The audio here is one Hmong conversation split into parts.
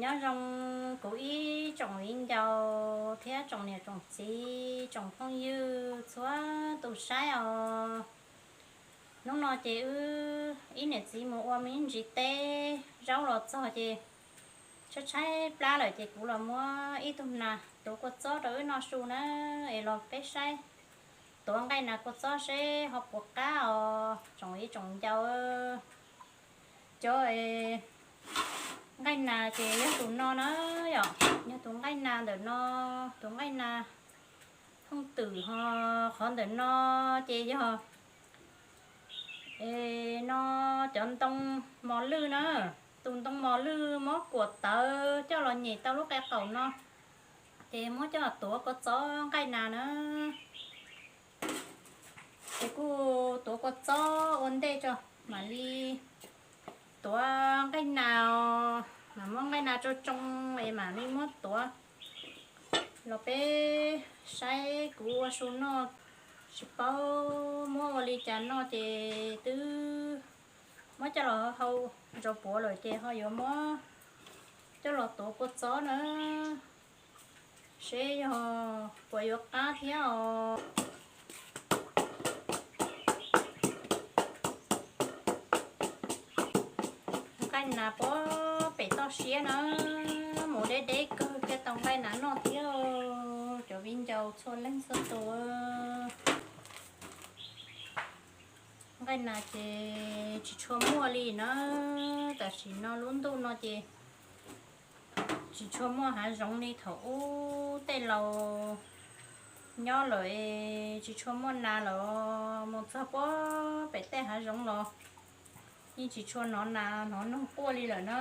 Nyob zoo kuv ib tsoom viv ncaus thiab tsoom niam tsoom txiv tsoom phooj ywg txhua tus saib os. Hnub no ces wb ib niam txiv mus ua me ntsis teb zaub los txog ces tshaib tshaib plab lawm ces kuv los muab ib tug nas tuav kua txob rau wb noj su na, es los peb saib tuav nqaij nas kua txob seb ho puas qab os tsoom ib tsoom ncaus. Cov nqaij nas ces yog tus no na yom, yog tus nqaij nas ntawm no, tus nqaij nas thooj twm ho qhov ntawm no ces yog no cov ntoo mos lwj na, tus ntoo mos lwj muab kuam tawv coj los nyem tau lub qe qaum no ces muab coj los tuav kua txob nqaij nas na. Ces kuj tuav kua txob ua ntej tso mam li tuav nqaij nas, mam muab nqaij nas tsoo tsoo es mam li muab tuav los peb saib kuv ua su noj, tsis paub muab ua li cas noj ces twb muab coj los hau zov puav lawm ces ho yuav muab coj los tuav kua txob na, seb yog puas yuav qab thiab os. Nqaij nas puag pem toj siab na, mus deb deb kawg thiaj tau nqaij nas noj thiab cov viv ncaus txhua leej txhua tus. Nqaij nas ces tsis tshua muaj li na, tam sim no lub ntuj no ces tsis tshua muaj hav zoov li thaum ub tej laus nyob lawm es tsis tshua muaj nas lawm, mus txog puag pem tej hav zoov los yeej tsis tshua hnov nas hnov noog quaj li lawm na.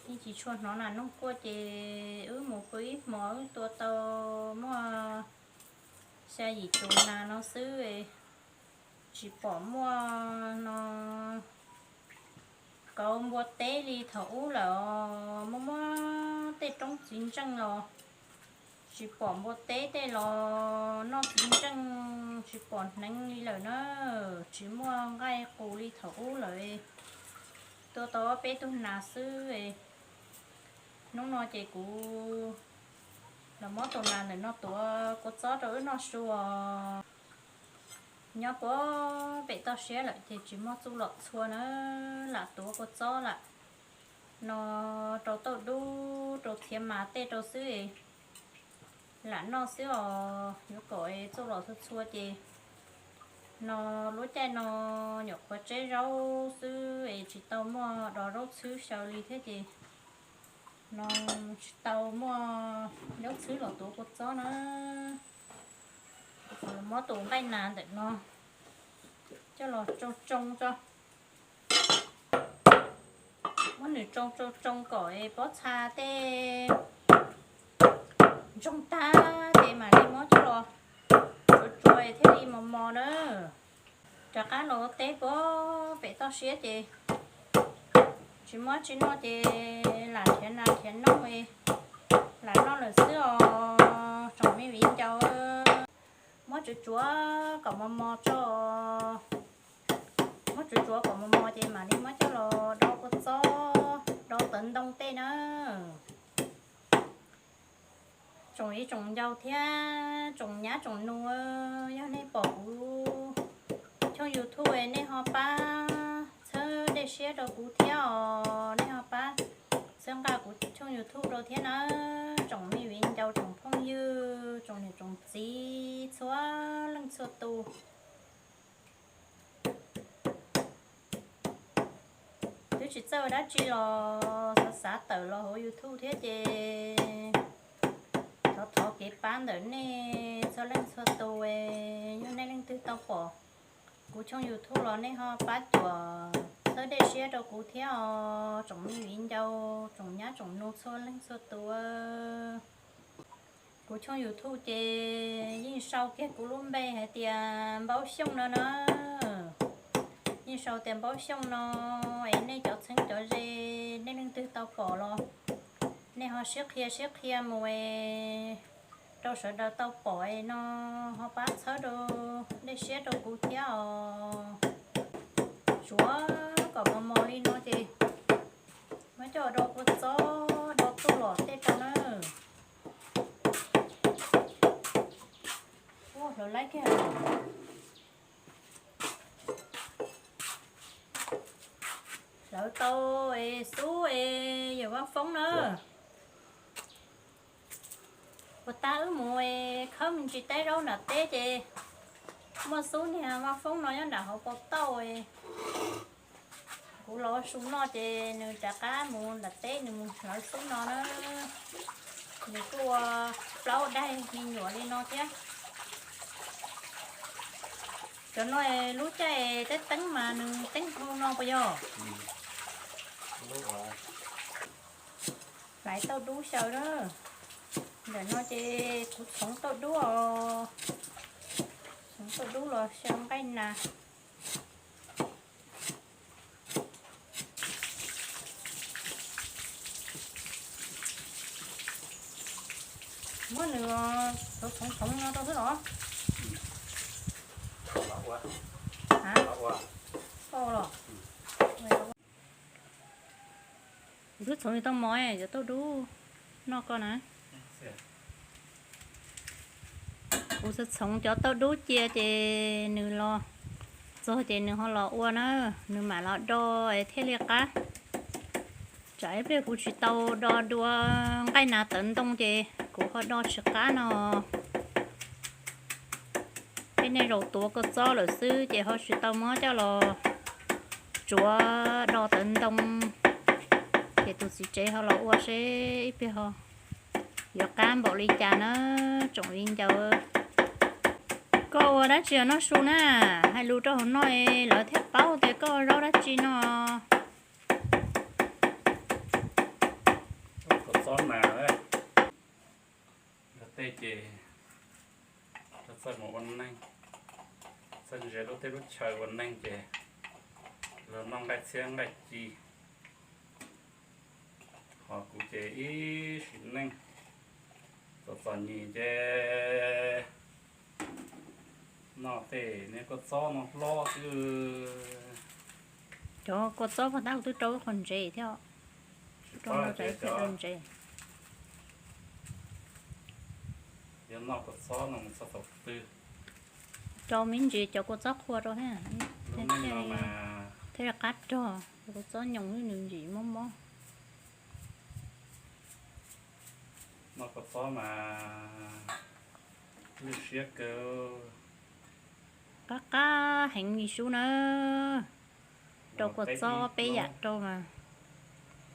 Yeej tsis tshua hnov nas noog quaj ces wb mus pw ib hmos wb tua tau muaj xya yim tus nas no xwb, tsis pom muaj no kauv npua teb li thaum ub lawm os. Muaj muaj tej roob txiv ntseej los tsis pom npua teb tej los noj txiv ntseej tsis pom hneev li lawm na, tsis muaj nqaij qus li thaum ub lawm. Tua tau ob peb tug nas xwb. Hnub no ces kuv los muab tus nas ntawm no tuav kua txob rau wb noj su os. Nyob puag pem toj siab lawm ces tsis muaj txuj lom txhua na, lam tuav kua txob lam no rau tauj dub rau txhiav mas tej rau xwb, lam noj xwb os. Yuav kom txuj lom txhua txhua ces no lub caij no nyuam qhuav tseb zaub xwb es tsis tau muaj dov zaub txhwb xyaw li thiab ces no tsis tau muaj zaub txhwb los tuav kua txob na. Kuv muab tus nqaij nas ntawm no coj los tsoo tsoo tso. Muab nws tsoo tsoo tsoo kom pob txha tej ntsoog tag ces mam li muab coj los tsuav tsuav thiaj li mos mos na. Rov qab los ua teb puag pem toj siab ces tsis muaj tsi noj ces lam nrhiav nas nrhiav noog, lam noj lawm xwb os tsoom me viv ncaus. Muab tsuav tsuav kom mos mos tso. Muab tsuav tsuav kom mos mos ces mam li muab coj los do kua txob, do tawv ntoo tej na. Tsoom viv tsoom ncaus thiab tsoom nyab tsoom nus, yog nej pom kuv channel YouTube nej ho pab txhawb dej siab rau kuv thiab os, nej ho pab txhawb nqa kuv channel YouTube rau thiab na. Tsoom me viv ncaus tsoom phooj ywg tsoom niam tsoom txiv txhua leej txhua tus, twb tsis txawj dab tsi los xav xav tawm los hauv YouTube thiab ces thov thov kev pab ntawm nej txhua leej txhua tus, yog nej leej twg tau pom kuv channel YouTube los nej ho pab cuam txhawb dej siab rau kuv thiab os tsoom me viv ncaus tsoom nyab tsoom nus txhua leej txhua tus. Kuv channel YouTube ces yeej sau kiag kuv lub npe hais tias Npaub Xyooj no na. Yeej sau tias Npaub Xyooj no, es nej cov txheeb cov ze, nej leej twg tau pom los nej ho sib qhia sib qhia mus es Rau sawv daws tau pom no ho pab txhawb rau dej siab rau kuv thiab os. Tsuav kom mos mos li no ces muab coj do kua txob do tuaj los tej rau na. Ua hlawv laib kiag. Hlawv tau es xub es yawm Vaj Foob na. Puas tas wb mus es khawb me ntsis teb zaub nram teb ces muaj xub niag Vaj Foob no nyob nram hauv paus tauj. Kuv los ua su noj ces nws rov qab mus nram teb nws mus hlawv xub no na. Nws kuj ua plaub daig me nyuam li no thiab. Cov no lub caij teeb teeb mas nws teeb hau no puas yog? Hlais tauj dub xyaw na. Ntawm no ces kuv txhoov tauj dub os. Txhoov tauj dub los xyaw nqaij nas. Muab nws txhoov txhoov no rau xwb los? Los. Kuv twb txhoov tau mov cov tauj dub noj ko na. Kuv txhoov txhoov cov tauj dub cia ces nws los txog ces nws ho los ua na, nws mam los do thiaj li qab. Tsam ib pliag kuv tsis tau do dua nqaij nas tawv ntoo ces kuv ho do tsis qab no. Tej nej zaum tuav kua txob lawm xwb ces ho tsis tau muab coj los tsuav do tawv ntoo, ces tus txiv tsev ho los ua seb ib pliag ho yuav qab npaum li cas na, tsoom viv ncaus. Koj ua dab tsi noj su na? Hais lus rau hauv no lawv thiaj paub tias koj ua zaub dab tsi no. Kua txob nas, luag tej ces txawj mus ua neej, txawj ntsia lub teb lub chaw ua neej ces luag noj nqaij txhiab nqaij ci. Ho kuv ces ib sim neej txom txom nyem ces noj tej niag kua txob no hlob xwb. Cov kua txob pag tab kuv twb rau ib qho ntsev thiab. Rau ntsev. Yog noj kua txob no mus txog thaum twg. Rau me ntsis cov kua txob qhua rau thiab, thiaj li qab rog. Cov kua txob nyoos nws ntsim mob mob. Noj kua txob mas lwj siab kawg. Qab qab heev li sub na. Rau kua txob peb yam rau mas,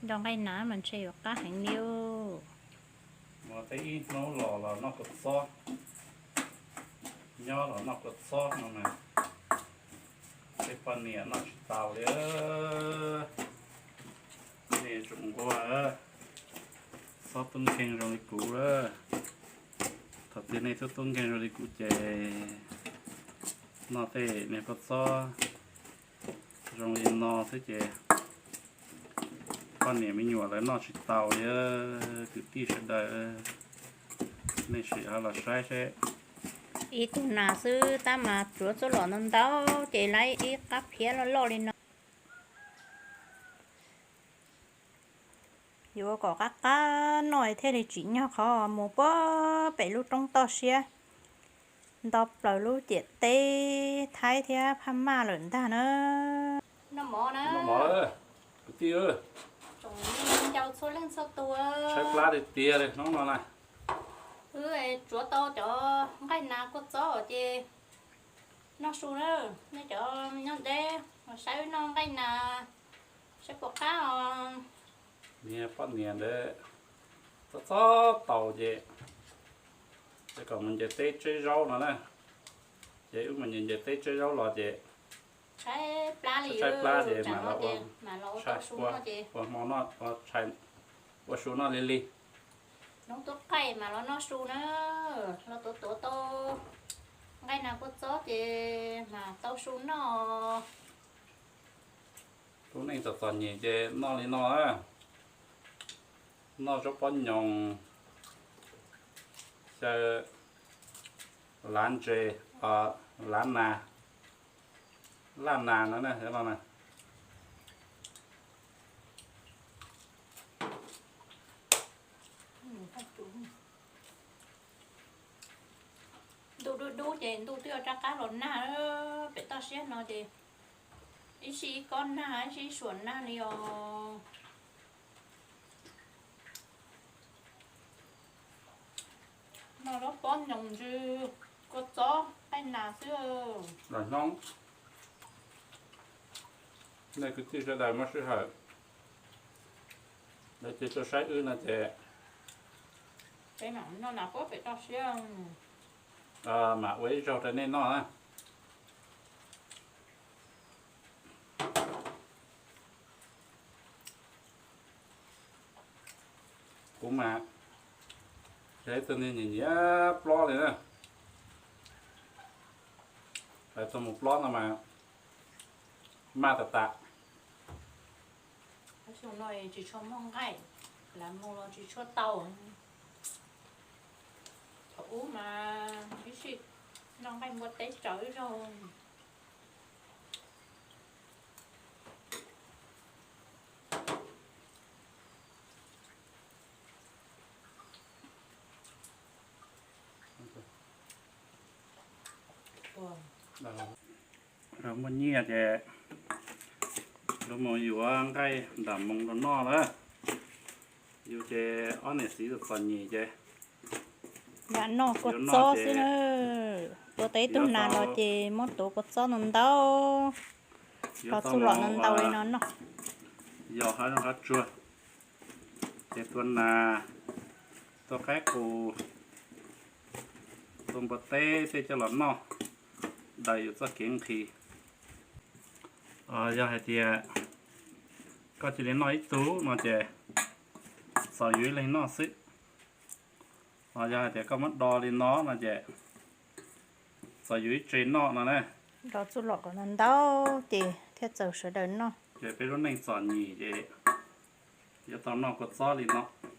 do nqaij nas mas ntshe yuav qab heev li. Mus tej ib hnub los los noj kua txob, nyob los noj kua txob no mas tej poj niam noj tsis tau li. Nej tsoom nquab, txhob tub nkeeg zoo li kuv lawm. Thaum twg nej tub tub nkeeg zoo li kuv ces noj tej niag kua txob zoo li no xwb ces poj niam me nyuam lawv noj tsis tau li. Kwv tij sawv daws, nej sim ho los saib seb. Ib tug nas xwb tab mas tsuav txuj lom ntau ntau ces lawv ib qab phiab loj loj li no. Yuav kom qab qab noj thiaj li tsim nyog qhov mus puag pem lub roob toj siab, nto plaws lub ciam teb Thaib thiab Phaj Maj lawm ntag na. Noj mov na. Noj mov, kwv tij. Tsoom viv ncaus txhua leej txhua tus, tshaib plab tiag tiag li hnub no na. Wb tsuav tau cov nqaij nas kua txob ces noj su na. Nej cov nyob deb saib wb noj nqaij nas saib puas qab os. Niag poj niam ntawd txob txob taus ces, ces kom mus ncaws teb tseb zaub no na. Ces wb mus ncaws ncaws teb tseb zaub los ces tshaib plab li, tshaib plab ces mam los ua, ua hmo noj, ua su noj li li. Hnub tuaj qaij mas los noj su na, los tuav tuav tau nqaij nas kua txob ces mas tau su noj. Lub neej txom txom nyem ces noj li no, noj zaub pob nyoos, Caw lav ntses, lav nas, laj nas no na, no na. Ntuj dub dub ces ntuj twb yuav rov qab los nag, pem toj siab no ces ib sij ib kob nag, ib sij ib suam nag li os. No lub pob nyoos ntsw kua txob qaij nas xwb. Los hnub nej kwv tij sawv daws muaj sij hawm, lawv cia tuaj saib wb no ces peb mam noj nas puag pem toj siab, mam ua ib zaug rau nej noj na. Kuv mas yog ib tug neeg nyiam nyiam plob li na. Hais txog mus plob no mas maj tas tas. Xyoo no tsis tshua muaj nqaij, lav mus los tsis tshua tau. Thaum ub mas ib sij noj nqaij npua teb tsawv ib zaug. Muaj nyiaj ces lawv mus yuav nqaij nram moos los noj lawm. Yus ces ob niam txiv txom nyem ces lam noj kua txob xwb na. Tuav tau ib tug nas los ces muab tuav kua txob ntau ntau, los txuj lom ntau ntau li no noj. Yos hav zoov hav tsuag ces tua nas, tua qaib qus, tua npua teb tej coj los noj, daws yus txoj kev nqhis. Yog hais tias koj cia li noj ib tug no ces txaus yus ib leeg noj xwb. Yog hais tias koj muab do li no no ces txaus yus ib tse noj no na. Do txuj lom kom ntau ntau ces thiaj txaus sawv daws noj. Ces peb lub neej txom nyem ces yuav tau noj kua txob li no.